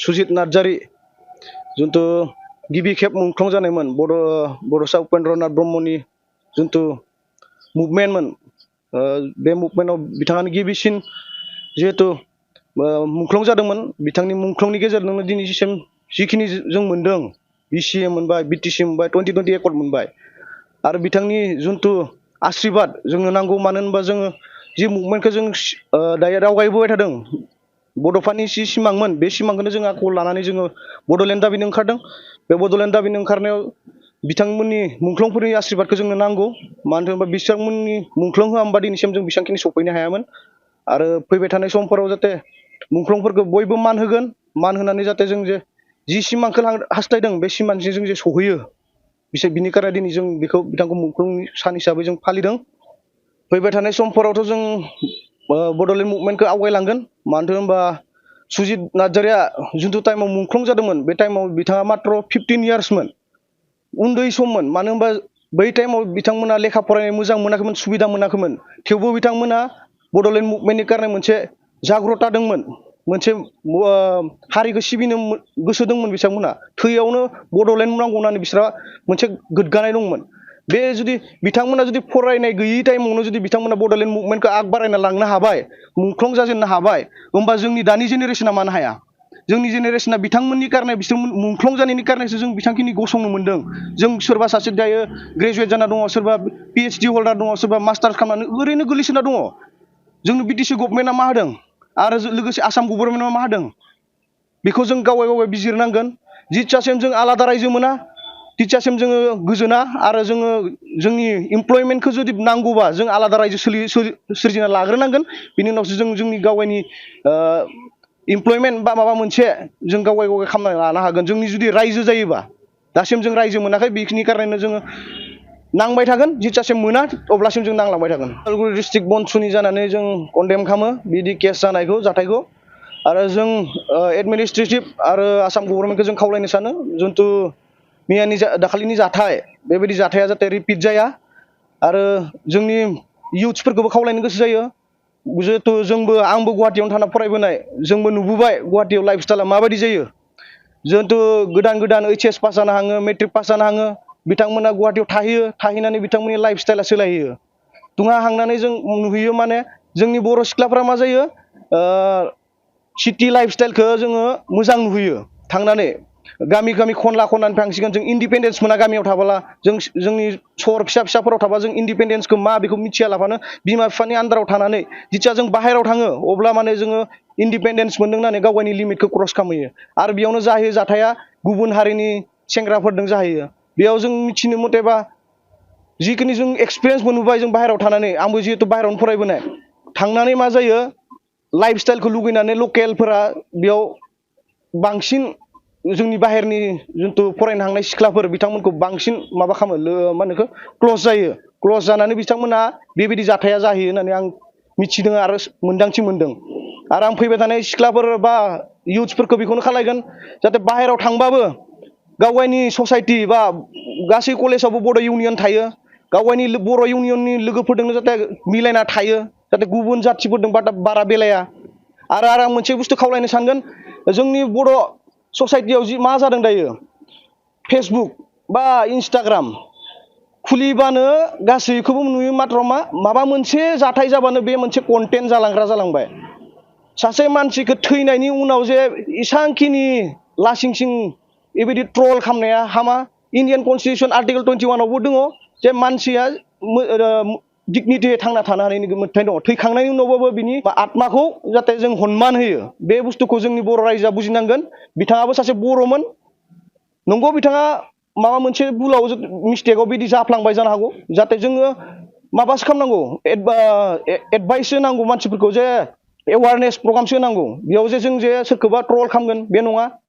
सुजित नार्जारी जुनतु गिबि खेब मुंख्लं जानायमोन बड'सा उपेन्द्रनाथ ब्रह्मनि जुनतु मुभमेन्टमोन बे मुभमेन्टआव बिथाङानो गिबिसिन जिहेतु मुंख्लं जादोंमोन बिथांनि मुंख्लंनि गेजेरजोंनो दिनैसिम जिखिनि जों मोनदों बिसिए मोनबाय बिटिसि मोनबाय 2020 एकर्ड मोनबाय आरो बिथांनि जुनतु आशीर्बाद जोंनो नांगौ मानो होनबा जोङो जि मुभमेन्टखौ जों दायो आवगायबोबाय थादों बड'फानि जि सिमांमोन बे सिमांखौनो जों आखल लानानै जोङो बड'लेण्ड दाबिनो ओंखारदों बे बड'लेण्ड दाबिनो ओंखारनायाव बिथांमोननि मुंख्लंफोरनि आशीर्बादखौ जोंनो नांगौ मानो होनबा बिथांमोननि मुंख्लं होआ होनबा दिनैसिम जों बेसेबांखिनि सफैनो हायामोन आरो फैबाय थानाय समफोराव जाहाथे मुंख्लंफोरखौ बयबो मान होगोन मान होनानै जाहाथे जों जि सिमांखौ हास्थायदों बे सिमांसिम जों सौहैयो बिनि खारनै दिनै जों बेखौ बिथांखौ मुंख्लंनि सान हिसाबै जों फालिदों फैबाय थानाय समफोरावथ' जों बड'लेण्ड मुभमेन्टखौ आवगायलांगोन मानो होनबा सुजित नार्जारिया जिथु टाइमाव मुंख्लं जादोंमोन बे टाइमाव बिथाङा मात्र 15 इयार्समोन उन्दै सममोन मानो होनबा बै टाइमाव बिथांमोना लेखा फरायनाय मोजां मोनाखैमोन सुबिदा मोनाखैमोन थेवबो बिथांमोना बड'लेण्ड मुभमेन्टनि कारणे मोनसे जाग्रता दंमोन मोनसे हारिखौ सिबिनो गोसो दंमोन बिथांमोना थैयावनो बड'लेण्ड नांगौ होननानै बिसोरहा मोनसे गोग्गानाय दंमोन बे जुदि बिथांमोना जुदि फरायनाय गैयै टाइमावनो जुदि बिथांमोना बड'लेण्ड मुभमेन्टखौ आग बारायना लांनो हाबाय मुंख्लं जाजेननो हाबाय होमबा जोंनि दानि जेनेरेसना मानो हाया जोंनि जेनेरेसना बिथांमोननि कारणे बिसोर मुंख्लं जानायनि कारनेसो जों बिथांखिनि गसंनो मोन्दों जों सोरबा सासे दायो ग्रेजुवेट जाना दङ सोरबा PhD हल्डार दङ सोरबा मास्टार्स खालामनानै ओरैनो गोलैसोना दङ जोंनो बिटिसि गभर्नमेन्टआ मा होदों आरो लोगोसे आसाम गभर्नमेन्टआ मा होदों बेखौ जों गावै बिजिरनांगोन जितियासिम जों आलादा रायजो मोना तितियासिम जोङो गोजोना आरो जोङो जोंनि इमप्लयमेन्टखौ जुदि नांगौबा जों आलादा रायजो सोरजिना लाग्रोनांगोन बिनि उनावसो जों जोंनि गावनि इमप्लयमेन्ट बा माबा मोनसे जों गावै खालामना लानो हागोन जोंनि जुदि रायजो जायोबा दासिम जों रायजो मोनाखै बेखिनि कारणे जोङो नांबाय थागोन जितियासिम मोना अब्लासिम जों नांलांबाय थागोन उदालगुरि डिस्ट्रिक्ट बनसुनि जानानै जों कन्डेम खालामो बिदि केस जानायखौ जाथायखौ आरो जों एडमिनिस्ट्रेटिभ आरो आसाम गभर्नमेन्टखौ जों खावलायनो सानो जिथु मैयानि दाखालिनि जाथाय बेबायदि जाथाया जाहाथे रिपिट जाया आरो जोंनि इयुथ्सफोरखौबो खावलायनो गोसो जायो जिहेतु आंबो गुवाहाटियावनो थाना फरायबोनाय जोंबो नुबोबाय गुवाहाटियाव लाइफ स्टाइला माबायदि जायो जिहेतु गोदान HS पास जानो हाङो मेट्रिक पास जानो हाङो बिथांमोना गुवाहाटियाव थाहैयो थाहैनानै बिथांमोननि लाइफ स्टाइला सोलायहैयो दुङा हांनानै जों नुहैयो माने जोंनि बर' सिख्लाफ्रा मा जायो सिटि लाइफ स्टाइलखौ जोङो मोजां नुहैयो थांनानै गामि खनला खननानै थांसिगोन जों इन्डिपेन्डेन्स मोना गामियाव थाबोला जोंनि सहर फिसाफोराव थाबा जों इन्डिपेन्डेन्सखौ मा बेखौ मिथियालाबानो बिमा बिफानि आन्दाराव थानानै जिथिया जों बाहेरायाव थाङो अब्ला माने जोङो इन्डिपेन्डेन्स मोनदों होननानै गावनि लिमिटखौ क्रस खालामहैयो आरो बेयावनो जाहैयो जाथाया गुबुन हारिनि सेंग्राफोरजों जाहैयो बेयाव जों मिथिनो मथेबा जिखिनि जों एक्सपिरियेन्स मोनबोबाय जों बाहेरायाव थानानै आंबो जिहेतु बाहेरायावनो फरायबोनाय थांनानै मा जायो लाइफ स्टाइलखौ लुगैनानै लकेलफोरा बेयाव बांसिन जोंनि बाहेरनि जिथु फरायनो थांनाय सिख्लाफोर बिथांमोनखौ बांसिन माबा खालामो मा होनो क्ल'ज जायो क्ल'ज जानानै बिथांमोना बेबायदि जाथाया जाहैयो होननानै आं मिथिदों आरो मोन्दांथि मोनदों आरो आं फैबाय थानाय सिख्लाफोर बा इयुथ्सफोरखौ बेखौनो खालायगोन जाहाथे बाहेरायाव थांबाबो गावनि ससाइटि बा गासै कलेजावबो बर' इउनियन थायो गावनि बर' इउनियननि लोगोफोरजोंनो जाहाथे मिलायना थायो जाहाथे गुबुन जाथिफोरजों बारा बेलाया आरो आं मोनसे बुस्थु खावलायनो सानगोन जोंनि बर' ससाइटियाव जि मा जादों दायो फेसबुक बा इन्स्टाग्राम खुलिबानो गासैखौबो नुयो मात्र माबा मोनसे जाथाय जाबानो बे मोनसे कन्टेन्ट जालांबाय सासे मानसिखौ थैनायनि उनाव जे इसांखिनि लासिंसिं बेबायदि ट्रल खालामनाया हामा इन्डियान कनस्टिटिउसन आर्टिकल 21 आवबो दङ जे मानसिया डिगनिटियै थांना थानो हानायनि मोन्थाय दङ थैखांनायनि उनावबाबो बिनि आत्माखौ जाहाथे जों सनमान होयो बे बुस्थुखौ जोंनि बर' रायजोआ बुजिनांगोन बिथाङाबो सासे बर'मोन नंगौ बिथाङा माबा मोनसे भुलाव मिस्टेकआव बिदि जाफ्लांबाय जानो हागौ जाहाथे जोङो माबासो खालामनांगौ एडभाइस होनांगौ मानसिफोरखौ जे एवारनेस प्रग्रामसो होनांगौ बेयाव जे जों जे सोरखौबा ट्रल खालामगोन बे नङा